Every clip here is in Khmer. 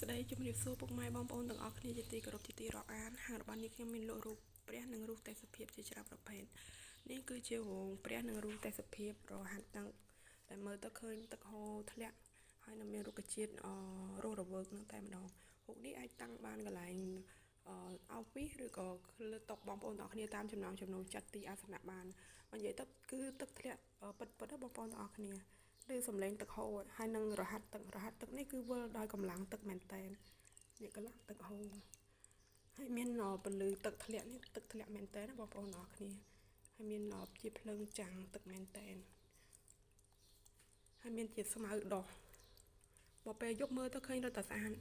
ស្តីជំរាបសួរពុកម៉ែបងប្អូនទាំងអស់គ្នាជាទីគោរពជាទីរាប់អានហាងរបស់នេះខ្ញុំមានលក់រូបព្រះនិងរូបទេសភាពជាច្រើនប្រភេទនេះគឺជារោងព្រះនិងរូបទេសភាពរហាត់តាំងដែលមើលទៅឃើញទឹកហូរធ្លាក់ហើយនឹងមានរុក្ខជាតិរស់រវើកនឹងតែម្ដងរូបនេះអាចតាំងបានកន្លែងអោហ្វីសឬក៏លើតុបងប្អូនទាំងអស់គ្នាតាមចំណងចំណូលចិត្តទីអាសនៈបាននិយាយទៅគឺទឹកធ្លាក់ពិតពិតបងប្អូនទាំងអស់គ្នាឬសំឡេងទឹកហូរហើយនឹងរហាត់ទឹករហាត់ទឹកនេះគឺវិលដោយកម្លាំងទឹកមែនតែននេះកម្លាំងទឹកហូរហើយមានពន្លឺទឹកធ្លាក់នេះទឹកធ្លាក់មែនតែនបងប្អូនទាំងអស់គ្នាហើយមានជាភ្លើងចាំងទឹកមែនតែនហើយមានជាស្មៅដោះបើពេលយប់មើលទៅឃើញរត់តែស្អាត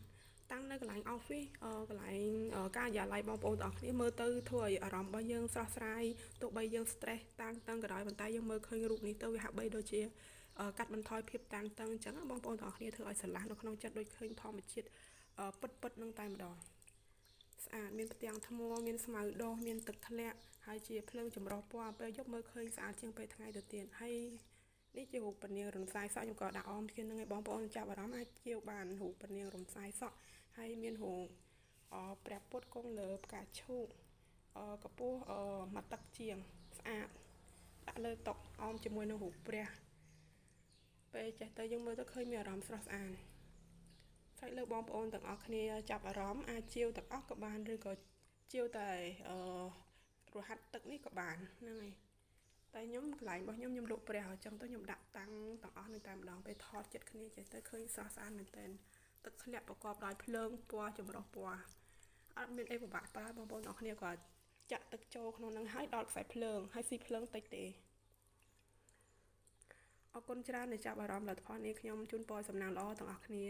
តាំងនៅកន្លែង office កន្លែងការិយាល័យបងប្អូនទាំងអស់គ្នាមើលទៅធ្វើឲ្យអារម្មណ៍របស់យើងស្រស់ស្រាយទោះបីយើង stress តានតឹងក៏ដោយប៉ុន្តែយើងមើលឃើញរូបនេះទៅវាហាក់បីដូចជាកាត់បន្ថយភាពតានតឹងអញ្ចឹងបងប្អូនទាំងអស់គ្នាធ្វើឲ្យស្រឡះនៅក្នុងចិត្តដូចឃើញធម្មជាតិពិតពិតនឹងតែម្ដងស្អាតមានផ្ទាំងថ្មមានស្មៅដុះមានទឹកធ្លាក់ហើយជាភ្លើងចម្រុះពណ៌ពេលយប់មើលឃើញស្អាតជាងពេលថ្ងៃទៅទៀតហើយនេះជារូបពនាងរំសាយសក់ខ្ញុំក៏ដាក់អមគ្នានឹងឲ្យបងប្អូនចាប់អារម្មណ៍អាចជាវបានរូបពនាងរំសាយសក់ហើយមានរូបព្រះពុទ្ធគង់លើផ្កាឈូកកម្ពស់មួយទឹកជាងស្អាតដាក់លើតុអមជាមួយនឹងរូបព្រះពេលចេះទៅយើងមើលទៅឃើញមានអារម្មណ៍ស្រស់ស្អាតស្រេចលើបងប្អូនទាំងអស់គ្នាចាប់អារម្មណ៍អាចជាវទាំងអស់ក៏បានឬក៏ជាវតែរហាត់ទឹកនេះក៏បានហ្នឹងហើយតែខ្ញុំកន្លែងរបស់ខ្ញុំខ្ញុំលក់ព្រះអញ្ចឹងទៅខ្ញុំដាក់តាំងទាំងអស់នឹងតែម្ដងពេលថតចិត្តគ្នាចេះទៅឃើញស្រស់ស្អាតមែនទែនទឹកធ្លាក់ប្រកបដោយភ្លើងពណ៌ចម្រុះពណ៌អត់មានអីពិបាកប្រើបងប្អូនទាំងអស់គ្នាក៏ចាក់ទឹកចូលក្នុងនឹងហើយដល់ខ្សែភ្លើងហើយស៊ីភ្លើងតិចទេអរគុណច្រើនដែលចាប់អារម្មណ៍លទ្ធផលនេះខ្ញុំជូនពរសំណាងល្អទាំងអស់គ្នា។